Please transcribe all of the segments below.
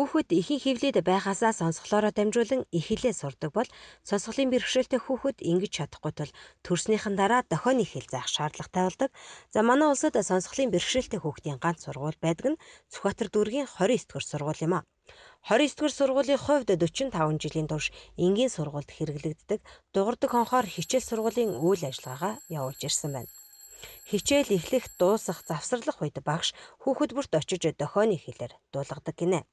Хүүхэд ихэнх хэвлэлд байхаасаа сонсголоороо дамжуулан их хэлээ сурдаг бол сонсголын бэрхшээлтэй хүүхэд ингэж чадахгүй тул төрснийхэн дараа дохионы хэл заах шаардлагатай болдог. За, манай улсад сонсголын бэрхшээлтэй хүүхдийн ганц сургууль байдаг нь Сүхбаатар дүүргийн 29 дугаар сургууль юм а. 29 дугаар сургуулийн хувьд 45 жилийн турш энгийн сургуульд хэрэглэгддэг дугардаг хонхоор хичээл сургуулийн үйл ажиллагаагаа явуулж ирсэн байна. Хичээл эхлэх, дуусах, завсарлах үед багш хүүхэд бүрт очиж дохионы хэлээр дуулгадаг гинэ.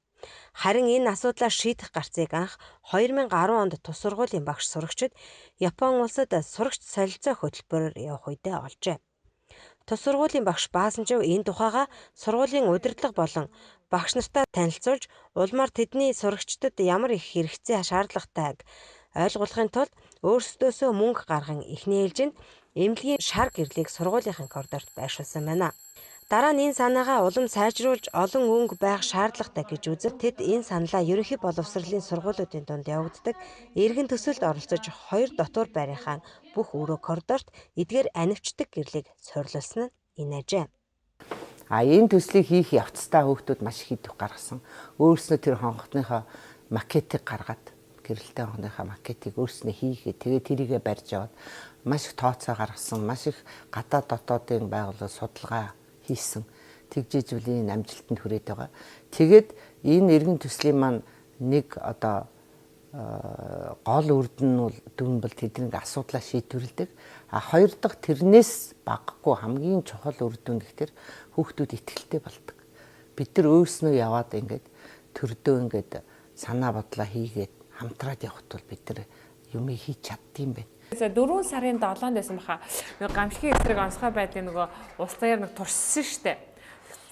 Харин энэ асуудлаа шийдэх гарцыг анх 2010 онд тус сургуулийн багш сурагчид Япон улсад сурагч солилцоо хөтөлбөрөөр явах үедээ олжээ. Тус сургуулийн багш Баасанжив энэ тухайгаа сургуулийн удирдлага болон багш нартай танилцуулж, улмаар тэдний сурагчдад ямар их хэрэгцээ шаардлагатайг ойлгуулахын тулд өөрсдөөсөө мөнгө гарган эхний ээлжинд эмнэлгийн шар гэрлийг сургуулийнхын коридорт байршуулсан байна. Дараа нь энэ санаагаа улам сайжруулж, олон өнгө байх шаардлагатай гэж үзэв. Тэд энэ саналаа ерөнхий боловсролын сургуулиудын дунд явагддаг эргэн төсөлд оролцож, хоёр дотуур байрынхаа бүх өрөө коридорт эдгээр анивчдаг гэрлийг суйрлуулсан нь энэ ажээ. А энэ төслийг хийх явцдаа хүүхдүүд маш их идэвх гаргасан. Өөрснөө тэр хонхтныхоо макетыг гаргаад, гэрэлтэй хонхныхоо макетыг өөрснөө хийгээд, тэгээд тэрийгэ барьж аваад маш их тооцоо гаргасан, маш их гадаад дотоодын байгууллага судалгаа хийсэн. Тэгжижвэл энэ амжилтанд хүрээд байгаа. Тэгээд энэ эргэн төслийн маань нэг одоо гол үр дүн нь бол дүн бол тэдний асуудлаа шийдвэрлэдэг. А хоёр дахь, тэрнээс багагүй хамгийн чухал үр дүн гэхтэр хүүхдүүд итгэлтэй болдог. Бид нар өөрснөө яваад ингээд төрдөө ингээд санаа бодлоо хийгээд хамтраад явхад бол бид нар юмыг хийж чаддсан байх. За, 4 сарын 7-нд байсан баха. Нэг гамшигын эсрэг онцгой байдлын нөгөө улс даяар нэг туршсан штэ.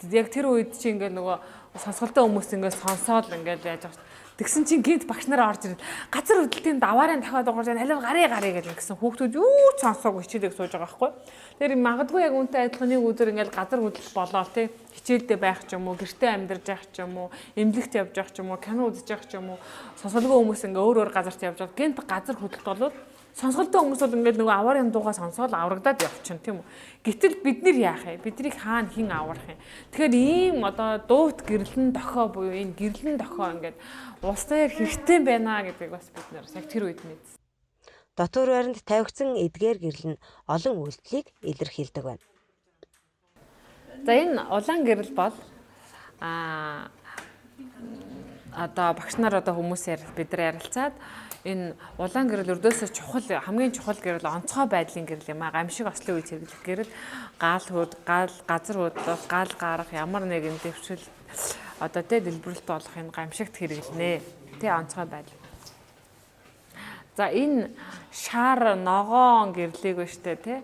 Яг тэр үед чи ингээд нөгөө сонсголтой хүмүүс ингээд сонсоол ингээд яаж байгаа. Тэгсэн чинь гинт багш нар орж ирээд газар хөдлөлтийн даваарын дахиад дуурж алив гарыг гарыг гэл ингэсэн, хүүхдүүд юу ч сонсоогүй хичээлийг сууж байгаа байхгүй. Тэр магадгүй яг үнтэй адилхан нэг өдөр ингээд газар хөдлөлт болоод тий хичээлдээ байх ч юм уу, гэртээ амьдарч явах ч юм уу, эмнэлэгт явж явах ч юм уу, кино үзэж явах ч юм уу, сонсолгүй хүмүүс ингээ өөр өөр газарт явж байгаа. Гинт газар хөдлөлт болоод сонсголтой хүмүүс бол ингээд нөгөө аварын дуугаа сонсоод аврагдаад явчихна, тийм үү. Гэтэл бид нэр яах юм? Биднийг хаана хэн аврах юм? Тэгэхээр ийм одоо дуут гэрлэн дохио буюу энэ гэрлэн дохио ингээд улс даяар хэрэгтэй байна гэдгийг бас бид нэр яг тэр үед мэдсэн. Дотуур байранд тавигдсан эдгээр гэрэл нь олон үйлдэлийг илэрхийлдэг байна. За, энэ улаан гэрэл бол одоо багш нар одоо хүмүүсээр бид нар ярилцаад энэ улаан гэрэл өрдөөсөө чухал, хамгийн чухал гэрэл, онцгой байдлын гэрэл юм а. Гамшиг ослын үед хэрэглэх гэрэл, гал хөд, гал газар хөдлөх, гал гарах, ямар нэгэн дэвшил одоо тэ дэлбэрэлт болох энэ гамшигт хэрэглэнэ. Тэ онцгой байдал. За, энэ шар ногоон гэрлийг ба штэ тэ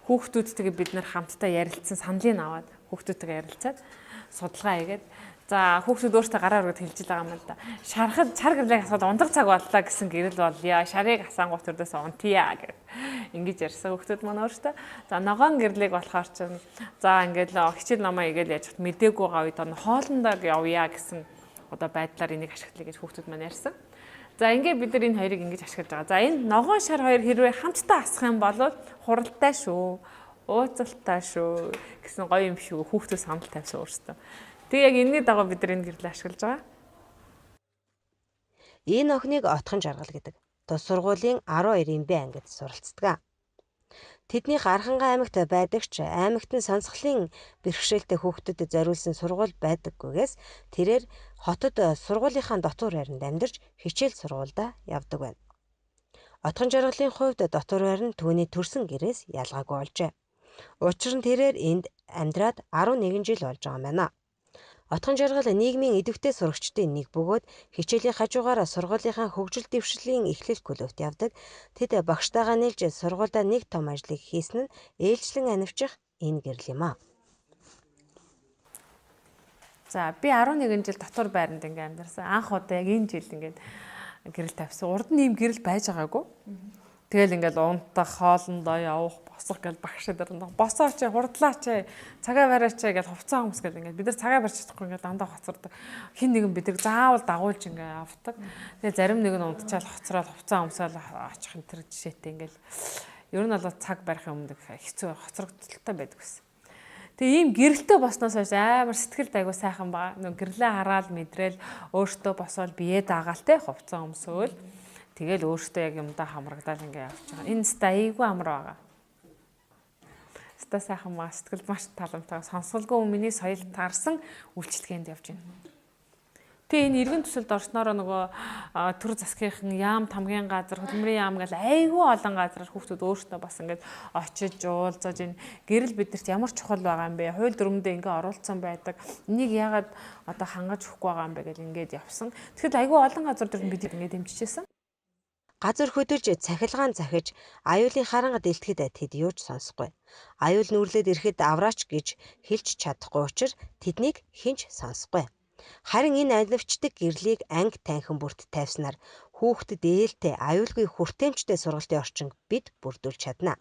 хүүхдүүдтэйгээ бид нар хамтдаа ярилцсан, саналыг аваад хүүхдүүдтэйгээ ярилцаад судалгаа хийгээд, за, хүүхдүүд өөртөө гараа өргөд хэлж байгаа юм л да. Шархад шар гэрлийг асаад унтах цаг боллоо гэсэн гэрэл болъё. Шарыг асаангуут өрдөөс унтъя гэв. Ингэж ярьсан хүүхдүүд маань өөртөө. За, ногоон гэрлийг болохоор чинь за ингээд л хичээл номоо игээл яаж мдээгүй байгаа үед хоолндоо явъя гэсэн одоо байдлаар энийг ашиглая гэж хүүхдүүд маань ярьсан. За, ингээд бид нар энэ хоёрыг ингэж ашиглаж байгаа. За, энэ ногоон шар хоёр хэрвээ хамтдаа асах юм бол хуралтай шүү, ууцалтай шүү гэсэн гоё юм шүү. Хүүхдүүд санал тавьсан өөрсдөө. Тэгээ яг энэний дагуу бид нар энэ гэрлээ ашиглаж байгаа. Энэ охиныг Отхон Жаргал гэдэг. Тус сургуулийн 12-ын Б ангид суралцдаг. Тэдний Гархангай аймагт байдаг ч аймагт нь сонсголын бэрхшээлтэй хүүхдэд зориулсан сургууль байдаггүйгээс тэрээр хотод сургуулийнхаа дотуур байранд амьдарч хичээл сургуульдаа явдаг байна. Отхон Жаргалын хувьд дотуур байр нь түүний төрсөн гэрээс ялгаагүй болжээ. Учир нь тэрээр энд амьдраад 11 жил болж байгаа юм байна. Отхон Жаргал нийгмийн идэвхтэй сурагчдын нэг бөгөөд хичээлийн хажуугаар сургуулийнхаа хөгжил дэвшлийн эхлэл клубт явдаг. Тэд багштайгаа нийлж сургуульдаа нэг том ажлыг хийсэн нь ээлжлэн анивчих энэ гэрэл юм а. За, би 11 жил дотор байранд ингээ амьдарсан. Анх удаа яг энэ жил ингээд гэрэл тавьсан. Урд нь ийм гэрэл байж байгаагүй. Тэгэл ингээл унтах, хоолндоо явах, босох гэл багш нар босооч, хурдлаач, цагаа бариач гэл хувцас өмс гэл ингээд бид нар цагаа барьж чадахгүй ингээд дандаа хоцордог. Хин нэгэн бид нар заавал дагуулж ингээд авдаг. Тэгээ зарим нэг нь унтчаал хоцроод хувцас өмсөөл очих энэ төр жишээтэй ингээд ер нь бол цаг барих юм хэцүү, хоцрогдолтой байдаг гэсэн. Тэгээ ийм гэрэлтэй босноос хойш амар сэтгэлд айгу сайхан байгаа. Нөө гэрлээ хараал мэдрээл өөртөө босоол бие даагаал те хувцас өмсөөл тэгэл өөртөө яг юмдаа хамрагдаал ингээ явж байгаа. Энэ ста айгу амар байгаа. Ста сайхан маа сэтгэл маш таламжтай. Сонсголгүй миний соёл таарсан үйлчлэгээнд явж байна. Тэгээ энэ иргэн төсөлд орсноороо нөгөө төр засгийнхан яам тамгийн газар, хөдөлмөрийн яам гэл айгүй олон газараар хүүхдүүд өөрсдөө бас ингээд очиж уулзаж энэ гэрэл бидэрт ямар чухал байгаа юм бэ? Хууль дүрмэндээ ингээ оруулсан байдаг. Энийг яагаад одоо хангаж өгөхгүй байгаа юм бэ гэл ингээд явсан. Тэгэхэд айгүй олон газар дээр бид ингээд дэмжижсэн. Газар хөдөлж цахилгаан захиж аюулын харанга дэлтгэхэд тэд юу ч сонсохгүй. Аюул нүүрлээд ирэхэд авраач гэж хэлж чадахгүй учир тэднийг хэн ч сонсохгүй. Харин энэ анивчдаг гэрлийг анги танхим бүрт тавьснаар хүүхдэд ээлтэй аюулгүй хүртээмжтэй сургалтын орчин бид бүрдүүлж чадна.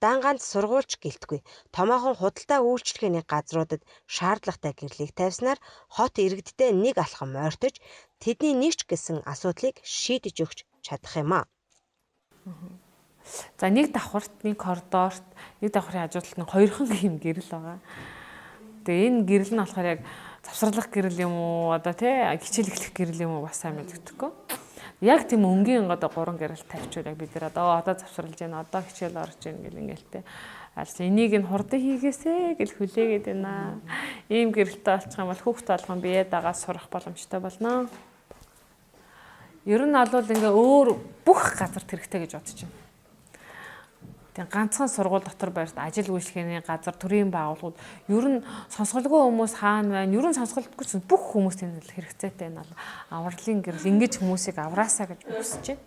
Дан ганц сургуульч гэлтгүй томоохон худалдаа үйлчилгээний газруудад шаардлагатай гэрлийг тавьснаар хот иргэдтэй нэг алхам ойртож тэдний нэг ч гэсэн асуудлыг шийдэж өгч чадах юм аа. За нэг давхарт, нэг коридорт, нэг давхрын хажуу талд нь хоёрхан юм гэрэл байгаа. Тэгээ энэ гэрэл нь болохоор яг завсарлах гэрэл юм уу одоо тий хичээл эхлэх гэрэл юм уу бас сайн мэддэхгүй. Яг тийм өнгийн одоо гурван гэрэл тавьчвал яг бид нар одоо завсарлаж байна, одоо хичээл орж байна гэл ингээл тий. Альс энийг нь хурдан хийгээсэ гэл хүлээгээд байна. Ийм гэрэлтэй болчих юм бол хүүхд болгон бие дагаад сурах боломжтой болно. Ер нь бол ингээ өөр бүх газар хэрэгтэй гэж бодож байна. Тэгээ ганцхан сургууль дотор байрт ажил үйлчлэгээний газар, төрийн байгууллагууд ер нь сонсголгүй хүмүүс хаана байна? Ер нь сонсголтгүй ч бүх хүмүүст энэ хэрэгцээтэй энэ бол авралын гэрэл ингэж хүмүүсийг авраасаа гэж хүсэж байна.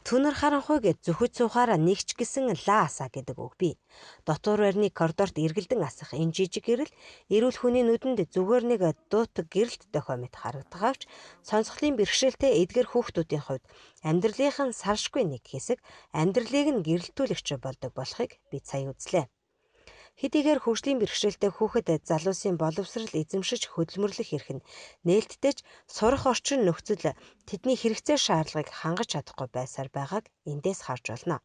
Түнэр харанхуйг зөвхөж суухаараа нэгч гэсэн лаа асаа гэдэг үг бий. Дотуур байрны коридорт эргэлдэн асах энэ жижиг гэрэл эрүүл хүний нүдэнд зүгээр нэг дуут гэрэлт дохио мэт харагдахавч сонсголын бэрхшээлтэй эдгэр хүүхдүүдийн хувьд амьдралынх нь салшгүй нэг хэсэг амьдралыг нь гэрэлтүүлэгч болдог болохыг би сая үзлээ. Хэдийгээр хөгжлийн бэрхшээлтэй хүүхэд залуусын боловсрал эзэмшиж хөдөлмөрлөх эрх нь нээлттэй ч сурах орчин нөхцөл тэдний хэрэгцээ шаардлагыг хангаж чадахгүй байсаар байгааг эндээс харж болно.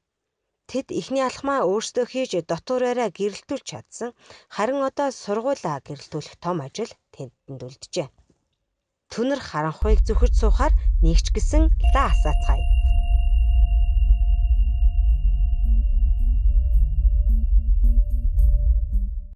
Тэд эхний алхмаа өөрсдөө хийж дотуур байраа гэрэлтүүлж чадсан, харин одоо сургуулаа гэрэлтүүлэх том ажил тэдэнд үлджээ. Түнэр харанхуйг зөвхөж суухаар нэг ч гэсэн лаа асаацгаая.